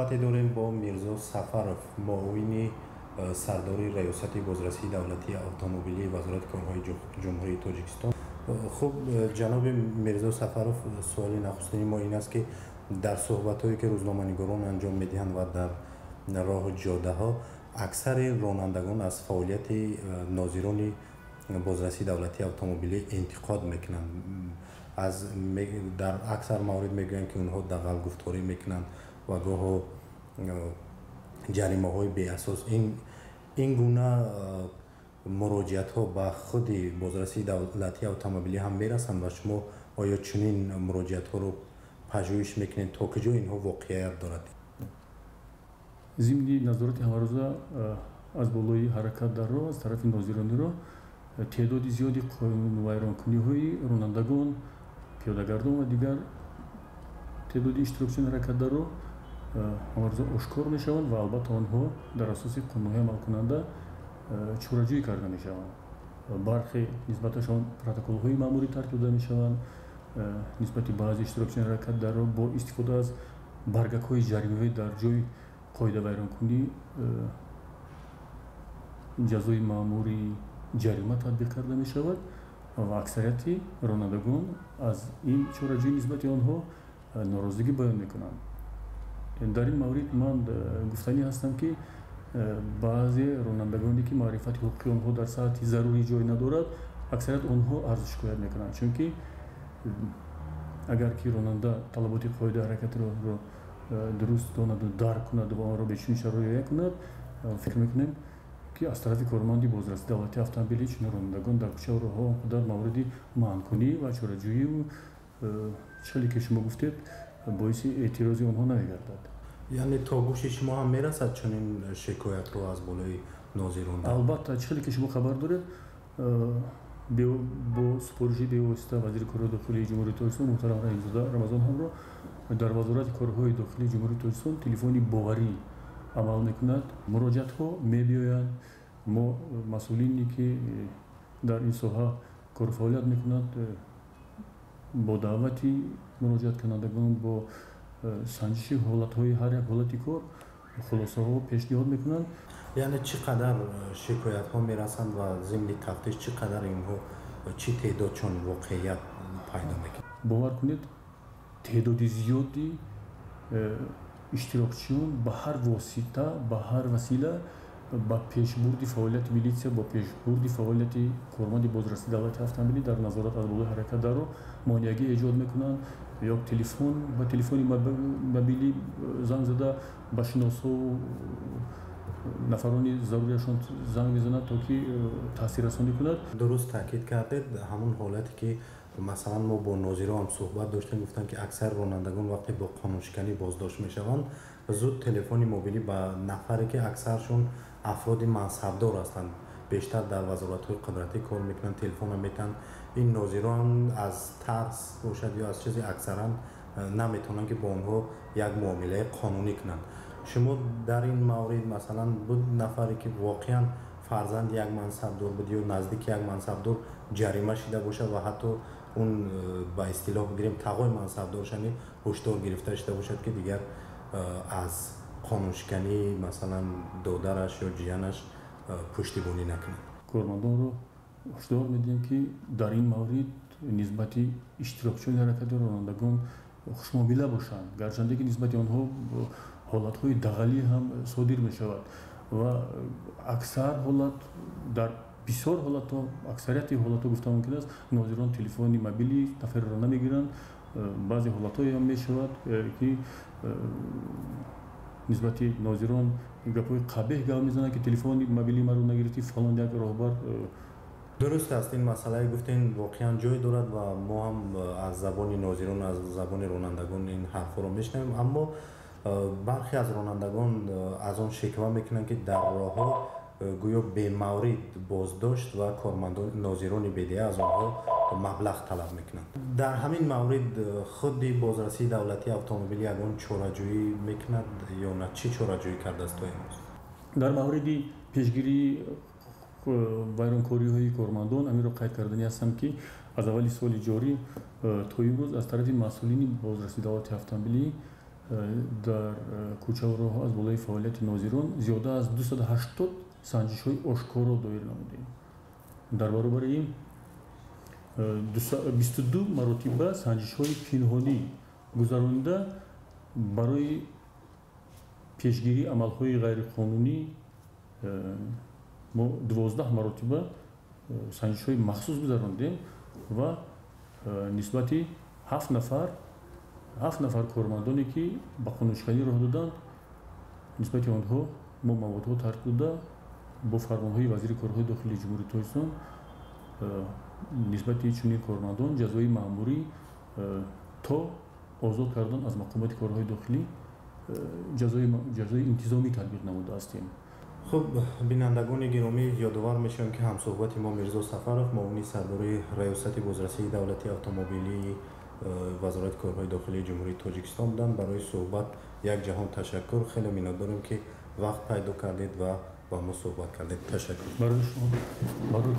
Суҳбате дорем бо Мирзо Сафаров, муовини сардори Раёсати бозрасии давлатии автомобилии Вазорати корҳои Ҷумҳурии Тоҷикистон. Хуб, ҷаноби Мирзо Сафаров, суоли нахустини мо ин аст, ки дар суҳбатҳое, ки рӯзноманигорон анҷом медиҳанд ва дар роҳу ҷодаҳо, аксари ронандагон аз фаъолияти нозирони бозрасии давлатии автомобилӣ интиқод мекунанд. Аз дар аксар маврид мегӯянд, ки онҳо дағалгуфторӣ мекунанд ва гоҳо ҷаримаҳои беасос. Ин гуна муроҷиатҳо ба худи бозрасии давлатии автомобилӣ ҳам мерасанд ва шумо оё чунин муроҷиатҳоро пажӯҳиш мекунед, то куҷо инҳо воқеият дорад? Зимни назорати ҳамарӯза аз болои ҳаракат дар роҳ аз тарафи нозирони роҳ, теъдоди зиёди қонунвайронкуниҳои ронандагон, пиёдагардон ва дигар теъдоди иштирокчиёни ҳаракат дар роҳ ҳамарӯза ошкор мешаванд ва албатта онҳо дар асоси қонунҳои амалкунанда чораҷӯӣ карда мешаванд. Бархе нисбаташон протоколҳои маъмурӣ тартиб дода мешаванд. Нисбати баъзе иштирокчиёни ҳаракат дар роҳ бо истифода аз баргакҳои ҷаримавӣ дар ҷои қоидавайронкунӣ ҷазои маъмурӣ ҷарима татбиқ карда мешавад ва аксарияти ронандагон аз ин чораҷӯӣ нисбати онҳо норозигӣ баён мекунанд. Дар ин маврид ман гуфтанӣ ҳастам, ки баъзе ронандагоне, ки маърифати ҳуқуқии онҳо дар сатҳи зарурӣ ҷой надорад, аксарият онҳо арзу шикоят мекунанд, чунки агар ки ронанда талаботи қоидаи ҳаракатро дуруст донаду дарк кунад ва онро бечунин шароит риоя кунад, фикр мекунем, ки аз тарафи корманди бозрасии давлатии автомобилӣ чунин ронандагон дар кӯчаву роҳҳо он қадар мавриди манъкунӣ ва чораҷӯию, чӣ ки шумо гуфтед, боиси эътирози онҳо намегардад. Яъне то гӯши шумо ҳам мерасад чунин шикоятро аз болои нозирон? Албатта, чӣ хеле ки шумо хабар доред, бо супориши бевосита вазири корҳои дохилии Ҷумҳурии Тоҷикистон муҳтарам Раҳимзода Рамазон ҳамро дар Вазорати корҳои дохилии Ҷумҳурии Тоҷикистон телефони боварӣ амал мекунад. Муроҷиатҳо мебиёянд. Мо, масъулине, ки дар ин соҳа кору фаъолият мекунанд, бо даъвати муроҷиаткунандагон, бо санҷиши ҳолатҳои ҳар як ҳолати кор хулосаҳо пешниҳод мекунанд. Яъне чӣ қадар шикоятҳо мерасанд ва зимни тафтиш чӣ қадар инҳо, чӣ теъдодшон воқеият пайдо мекунад? Бовар кунед, теъдоди зиёди иштирокчиён ба ҳар восита, ба ҳар васила ба пешбурди фаъолияти милитсия, бо пешбурди фаъолияти корманди бозрасии давлати автомобилӣ дар назорат аз болои ҳаракат дар роҳ монеагӣ эҷод мекунанд ё телефон ба телефони мобилӣ занг зада, ба шиносҳову нафарони заруриашон занг мезанад, то ки таъсиррасонӣ кунад. Дуруст таъкид кардед. Ҳамон ҳолате, ки масалан мо бо нозиро ҳам суҳбат доштем, гуфтанд, ки аксар ронандагон вақте бо қонуншиканӣ боздошт мешаванд, зуд телефони мобилӣ ба нафаре, ки аксаршон афроди мансабдор ҳастанд, бештар дар вазоратҳои қудратӣ кор мекунанд, телефонро метаҳанд. Ин нозирон аз тарс бошад ё аз чизе, аксаран наметавонанд, ки бо онҳо як муомилаи қонунӣ кунанд. Шумо дар ин маврид, масалан, буд нафаре, ки воқеан фарзанди як мансабдор буд ё наздики як мансабдор, ҷарима шида бошад ва ҳатто он ба истилоҳ бигирем, тағои мансабдоршани ҳушдор гирифта шуда бошад, ки дигар аз қонуншиканӣ, масалан, додараш ё ҷиянаш пуштибонӣ накунад? Кормандонро ҳушдор медиҳем, ки дар ин маврид нисбати иштирокчиёни ҳаракати ронандагон хушмуомила бошанд, гарчанде ки нисбати онҳо ҳолатҳои дағалӣ ҳам содир мешавад. Ва аксар ҳолат, дар бисёр ҳолатҳо, аксарияти ҳолатҳо гуфта мумкин аст, нозирон телефони мобилӣ нафарро намегиранд. Баъзе ҳолатҳое ҳам мешавад, ки нисбати нозирон гапҳои қабеҳ гап мезананд, ки телефони мобилии маро нагирифтӣ, фалон як роҳбар. Дуруст аст, ин масъалае гуфтем воқеан ҷой дорад ва мо ҳам аз забони нозирон, аз забони ронандагон ин ҳарфҳоро мешунавем. Аммо бархе аз ронандагон аз он шиква мекунанд, ки дар роҳҳо гӯё бемаврид боздошт ва кормандон, нозирони БДА аз онҳо маблағ талаб мекунанд. Дар ҳамин маврид худи бозрасии давлатии автомобилӣ ягон чораҷӯӣ мекунад ё на? Чӣ чораҷӯӣ кардааст то имрӯз? Дар мавриди пешгирии вайронкориҳои кормандон аминро қайд карданӣ ҳастам, ки аз аввали соли ҷорӣ то имрӯз аз тарафи масъулини бозрасии давлати автомобилӣ Дар кӯчаву роҳҳо аз болои фаъолияти нозирон зиёда аз 280 санҷишҳои ошкоро доир намудем. Дар баробари ин 22 маротиба санҷишҳои пинҳонӣ гузаронида, барои пешгирии амалҳои ғайриқонунӣ мо 12 маротиба санҷишҳои махсус гузарондем ва нисбати ҳафт нафар кормандоне, ки ба қонуншиканӣ роҳ доданд, нисбати онҳо мо маводҳо тартиб дода, бо фармонҳои вазири корҳои дохилии Ҷумҳурии Тоҷикистон нисбати чунин кормандон ҷазои маъмурӣ то озод кардан аз мақомоти корҳои дохилӣ ҷазои интизомӣ татбиқ намудаастем. Хуб, бинандагони гиромӣ, ёдовар мешавем, ки ҳамсӯҳбати мо Мирзо Сафаров, муовини сардори Раёсати бозрасии давлатии автомобилии Вазорати корҳои дохилии Ҷумҳурии Тоҷикистон буданд. Барои суҳбат як ҷаҳон ташаккур. Хеле миннатдорем, ки вақт пайдо кардед ва ба мо суҳбат кардед. Ташаккур. Барои шумо, барои.